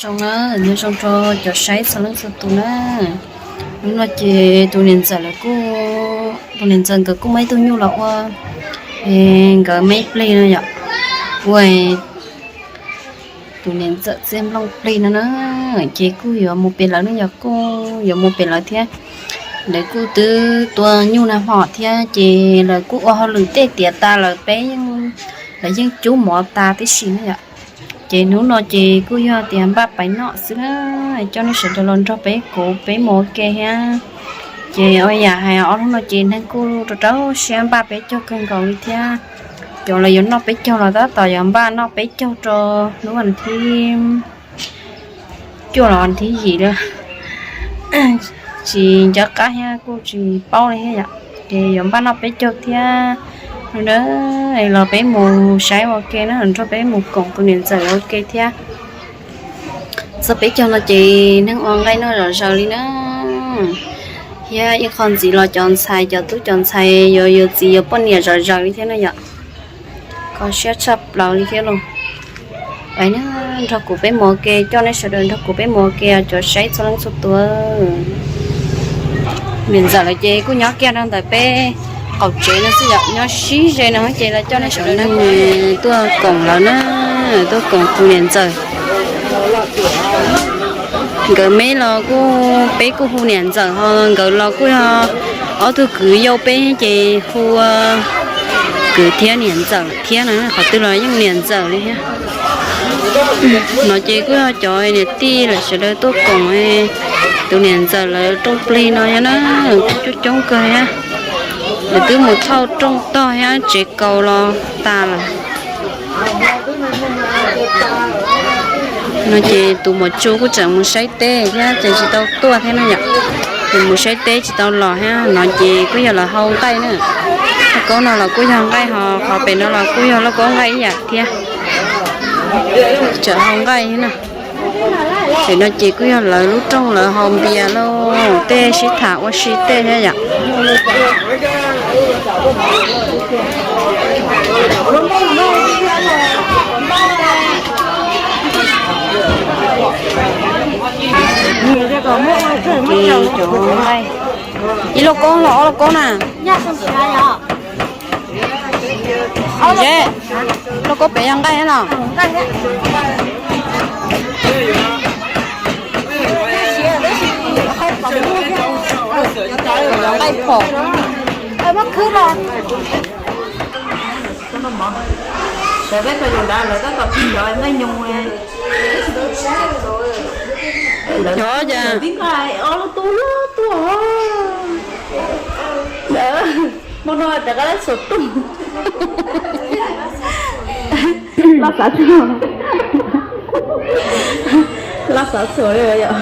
Zoo na, nyob zoo rau cov saib txhua leej txhua tus na. Hnub no ces tus niam ntxawm lawv kuj, tus niam ntxawm nkawd kuj muaj ib tug nyuj los ua nkawd me plig no yom. Ua tus niam ntxawm txiaj nplooj plig no na, ces kuj yuav mus pem lawv ne yom, kuj yuav mus pem lawv thiab. Lawv kuj twb tua nyuj nag hmo thiab ces lawv kuj ua hauj lwm tej tiav tas lawm peb, lawv yeej cub mov tas tib si na yom. Ces hnub no ces kuj yog tias npaj pais noj xwb na, coj nej sawv daws los nrog peb kuv peb mus ua ke thiab. Ces ua yam hais ob hnub no ces neeg kuj rau rau siab npaj peb caug kawg nkaus li thiab. Cov lawv yuav noj peb caug los tab tom yuav npaj noj peb caug rau hnub vas thib cuaj los vas thib yim lawm. Tsis nco qab thiab kuj tsis paub li thiab yom. Ces yuav npaj noj peb caug thiab. Hnub no los peb mus saib ua ke na, nrog peb mus koom tus niam ntxawm ua ke thiab. Txog peb caug no ces neeg ua nqaij noj zom zaws li na. Thiab ib qho ntxiv los cov ntxhais, cov tub cov ntxhais yuav yuav txiv yuav poj niam zom zaws li thiab na yom. Kho siab tshaj plaws li thiab los. Pais na, nrog kuv peb mus ua ke, coj nej sawv daws nrog kuv peb mus ua ke cov saib txhua leej txhua tus. Niam ntxawm lawv ces kuj nyob kiag rau ntawm peb qaum tsev no xwb yom, nyob sib ze no ces lawv coj nej sawv daws tuaj koom lawv na, tuaj koom tus niam ntxawm. Nkawd me los kuj peb kuj hu niam ntxawm ho nkawd los kuj yog ob tug kwv yau peb ces hu kwv thiab niam ntxawm thiab na, qhov twg los yeej niam ntxawm li thiab. No ces kuj yog cov niam tij lawv sawv daws tuaj koom tus niam ntxawm lawv rooj plig no thiab na, kuj coob coob kawg thiab. Lawv twb mus thauj rooj tog thiab tsev kaus los tas lawm. No ces tus muam Tsu kuj tseem mus saib teb thiab tseem tsis tau tuaj thiab na yom. Ces mus saib teb tsis tau los thiab. No ces kuj yog lawv hau nqaij na. Lauj kaub no los kuj yog nqaij ho qhov pem no los kuj yog lauj kaub nqaij ib yam thiab. Tseem hau nqaij thiab na. Pem no ces kuj yog lawv lub rooj lawv hau npias lauj, tej sib tham ua si tej thiab yom. Ib lauj kaub los ob lauj kaub na? Lauj kaub pem yog nqaij los? Nqaij phom. Sawv peb tau yus nrad lawv tab tom pib cov nqaij nyoos. Cov cas? Ob lub tub lub tuaj. Hmo no rov qab lab xus tuaj. Laj xav txhuam. Laj xav txhuam li yom.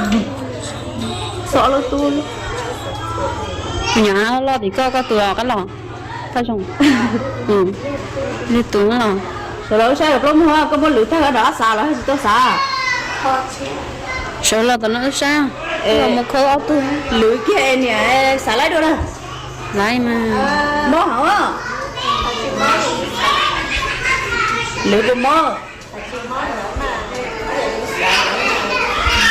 Xov lub tub. Nyuam loj tim koj, koj tus qab los. Koj zoo. Li tus los. Sawv los wb saib plaub muag, koj muab lwv tag rov qab xav los tsis tau xav. Sawv los tom no wb saib. Mus khawb ob tug. Lwv kiag niam xav laib dua na. Laib mas. Mob hov. Lwv tus mob.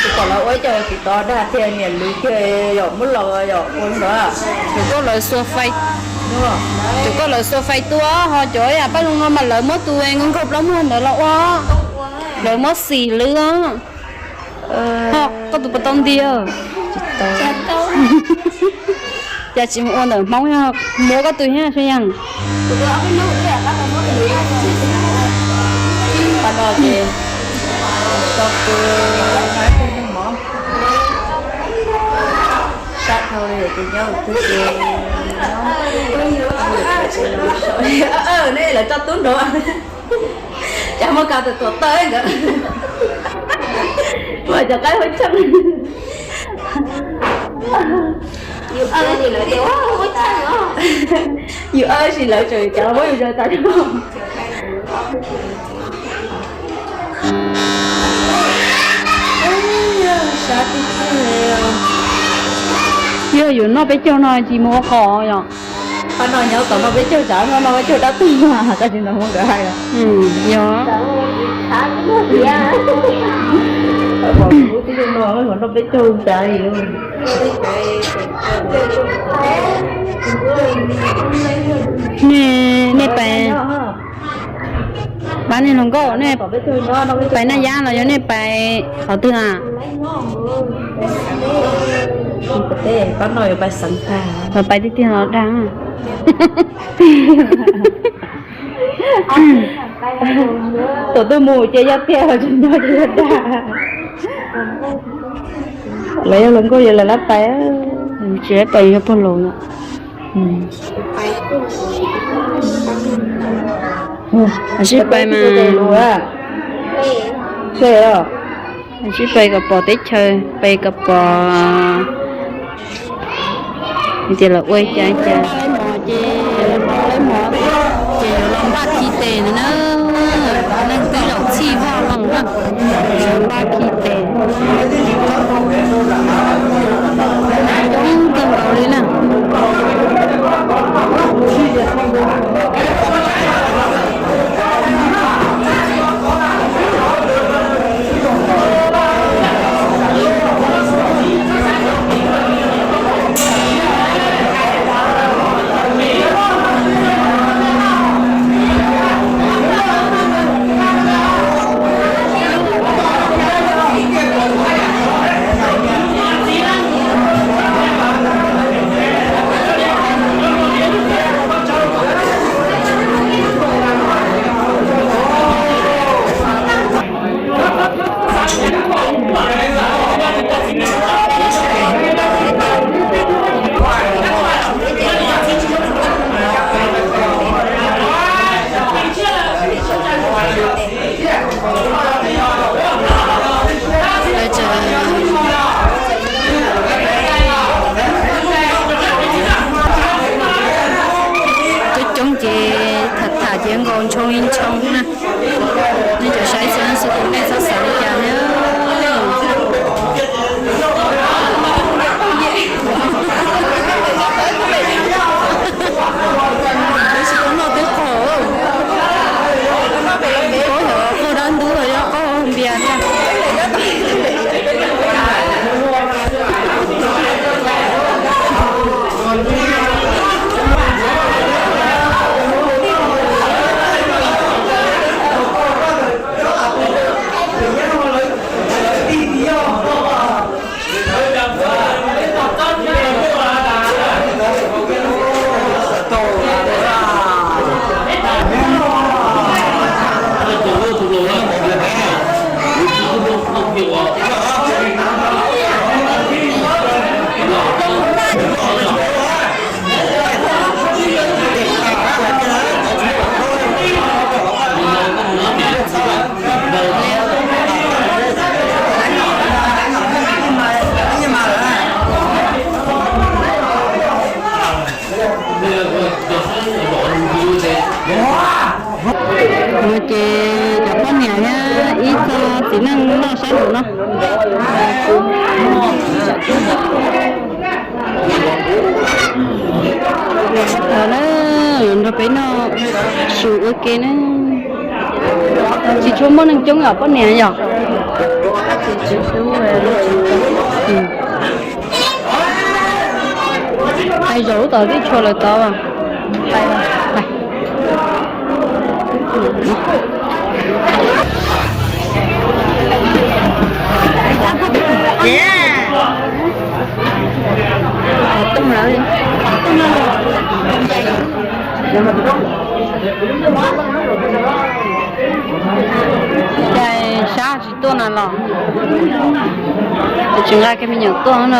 Tus kom lawv ua ib co tiv tov dag tiag niam lwv kiag yom, muab los yom ua ntawd. Tus koj lawv xua fais, tus koj lawv xua fais tua ho cov yam paj zoo no mas lawv muab tus nkaug plaub muag ntawd los ua, lawv muab xim lwv os. Ho koj tus puas tau nti? Cas tsis mus ua ntawm Hmoob, yog muab koj tus thiab saib yam. Lawv tso tub nrov. Cas muaj kas tus tuam tawj nkawd. Muaj cov qaib huab tshaj. Yus awb sis lawv tseem cov muab yus zaws tas. Yog yus noj peb caug no tsis mus ua qos yom? Pab no nyob tom no peb caug tsav no, no peb caug dab tuag, koj tsis ntau muab nkawd hais os. Yog. Tib no no peb caug tsav. Nej, nej pais, pab nej hluas nkauj, nej pais Naj Yab los yog nej pais qhov twg a? Pab no yuav pais xeev tag, pais tiag tiag los dag. Thaum twg mus ces yog tiag, thaum tsis nyob ces yog dag. Lawv yog hluas nkauj yog lawv lab pais, tsis lab pais yog pog laus no. Sib pais mas, sib pais kom pom teb chaws, pais kom pom tias lawv ua cas cas. Ces, ces yuav los npaj khi tes no na, neeg twb zaum txhij vaj loo na, npaj khi tes, coob kawg nkaus li na. Coob coob ces tham tham ces nkaus ntshoo li ntshoo na. Nej cov saib xwb xwb kuv nej txhob xav li cas na. Tsis tau noj twb qaug, qaug dab ntub los yog qaug npias na. No ces cov poj niam thiab ib txog txiv neej noj sab nraum no. Los na, nrog peb noj su ua ke na. Tsis tshua muaj neeg coob yom poj niam yom. Hais zaum lub tom twb tshua lawm tod. Cai sab tsis tuaj na los? Tsis nqa kiag me nyuam tuaj na.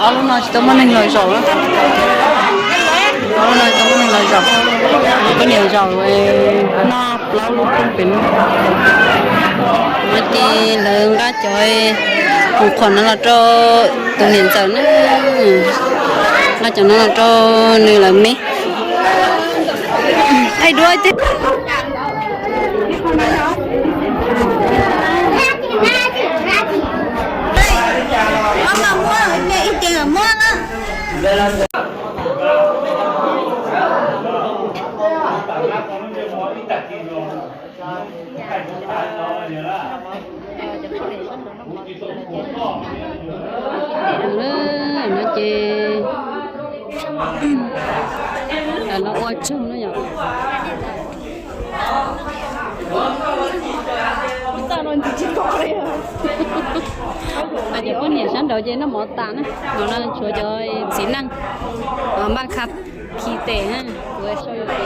Ob lub no tsis tau muaj neeg los zaum na. Los zaum, poj niam zaum noj plaub lub rooj pem no. Ces lawv nqa cov khoom qhuav no los rau tus niam ntxawm na, nqa cov no los rau nws lawv me. Thaij duab thiab. No ces los ua tsaug no yom. Cov poj niam sab nraud ces noj mov tas na, no tshuav cov txiv neej npaj kha khi tes na, kuv sau yus tes.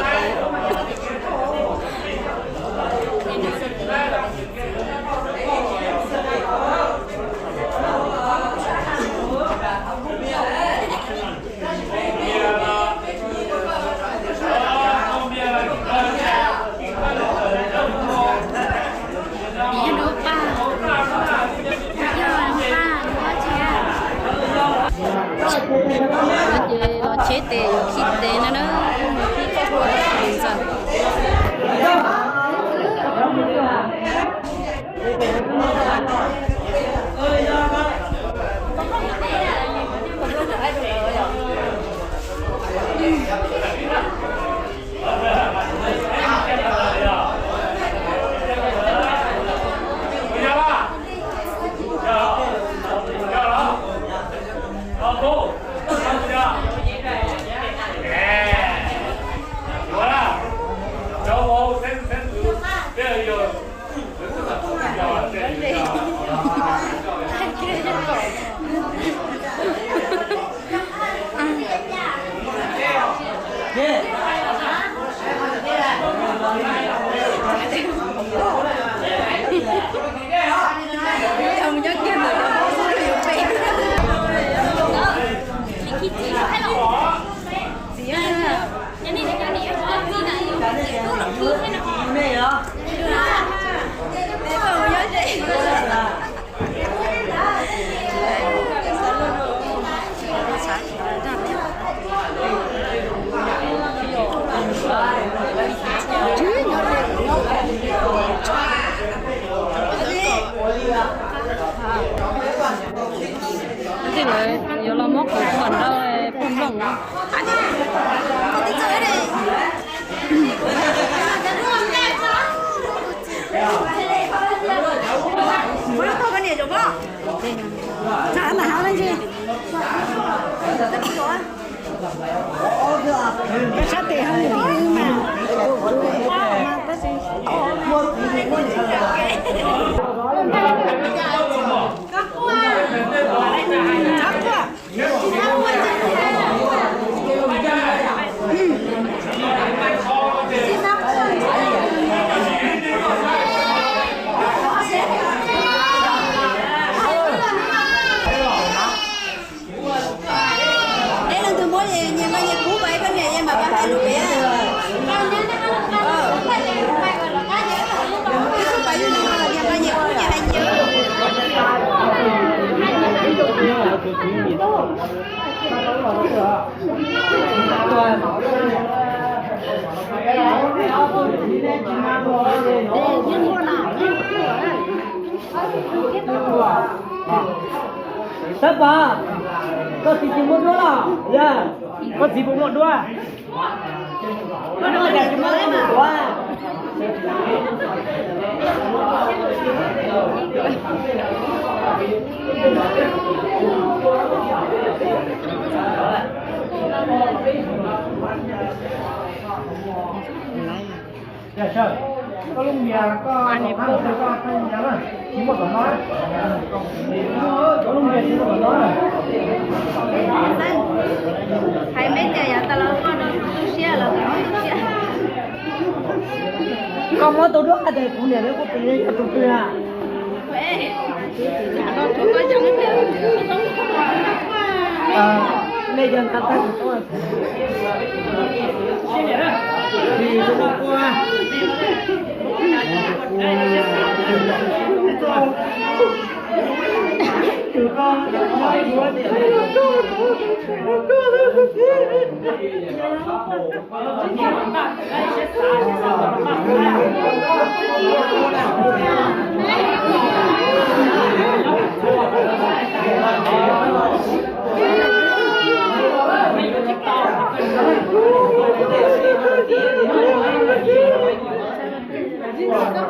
Ces los cheb tes yuav khi tes no na. Ntej lawv yuav los muab khoom rau pog nplooj. Leej twg muab nyias nqa nyias kub pab ib pab niam, mam pab hais lus pem. Ib tug pab yug nyias nqa nyias kub nyias hais nyias. Tab Pov, koj txiv tsis muaj duab los? Koj txiv puas muaj duab? Hais me tias yav tas los koj tu siab los koj tu siab. Koj muab tau duab tes kuv niam, kuv tus niam yog tus twg a? Tsam no tshuav koj yog ib pliag.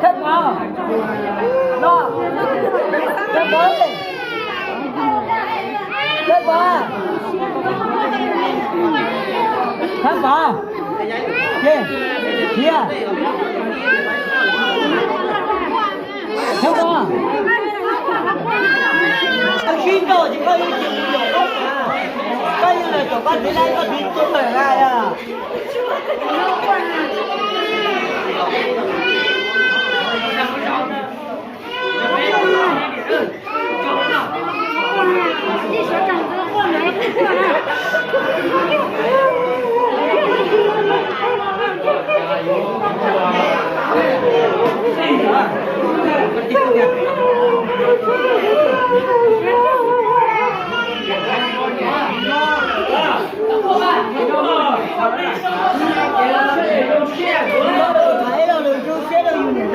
Thawj pov, no, thawj pov, thawj pov, thawj pov, thawj pov. Sib nrauj ces koj yuav cia li yog koj, koj yuav los tom koj txiv lawv koj txiv tuaj pem na. Tham ib lo lus zoo siab rau yus niam thiab yus txiv thiab. Tham ib lo lus zoo siab rau yus niam thiab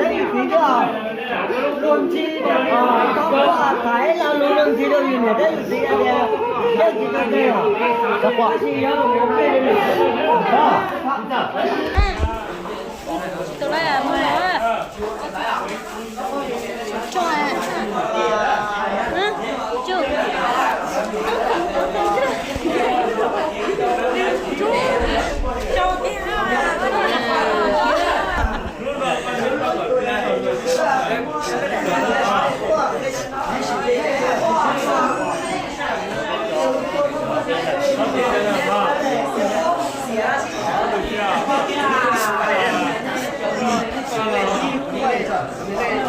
yus txiv tias, Tam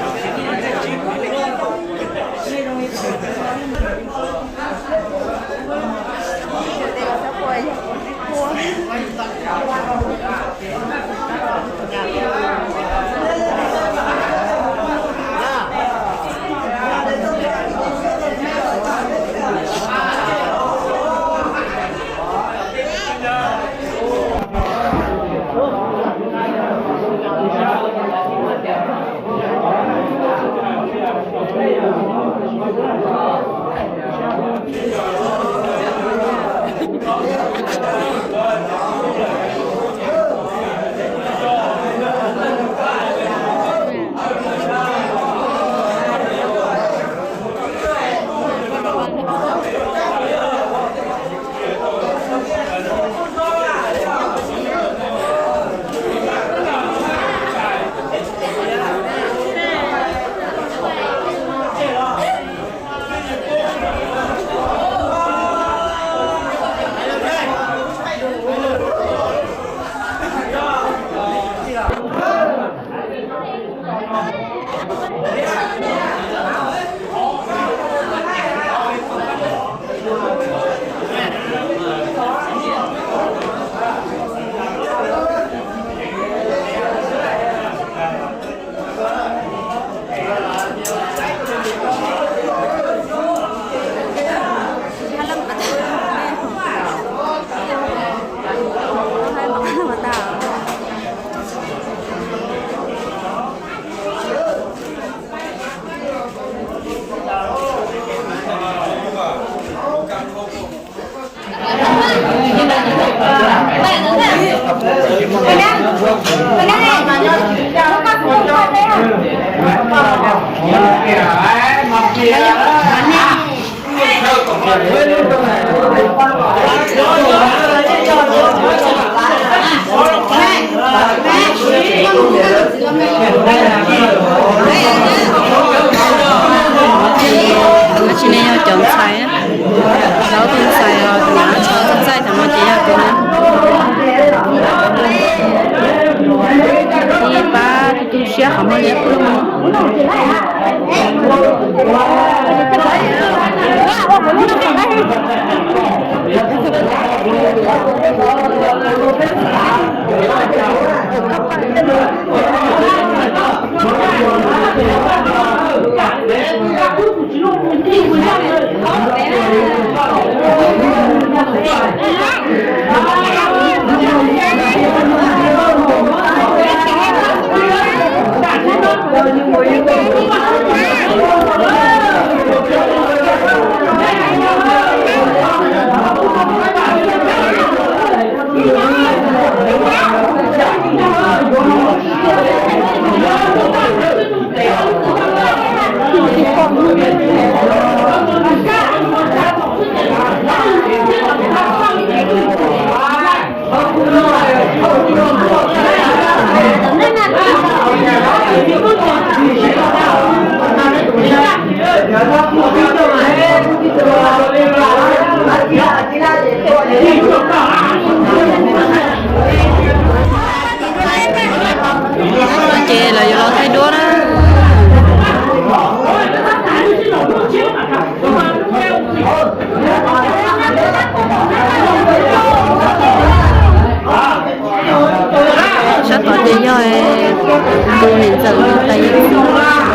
no tsis ne yog cov ntxhais, cov ntxhais os, tus nyuam txog txaij thaum no ces yog tus na. Ib pab tu siab qhov Ces lawv yuav los thaij duab na. Sab tod ces yog tus niam ntxawm tais yawm txiv.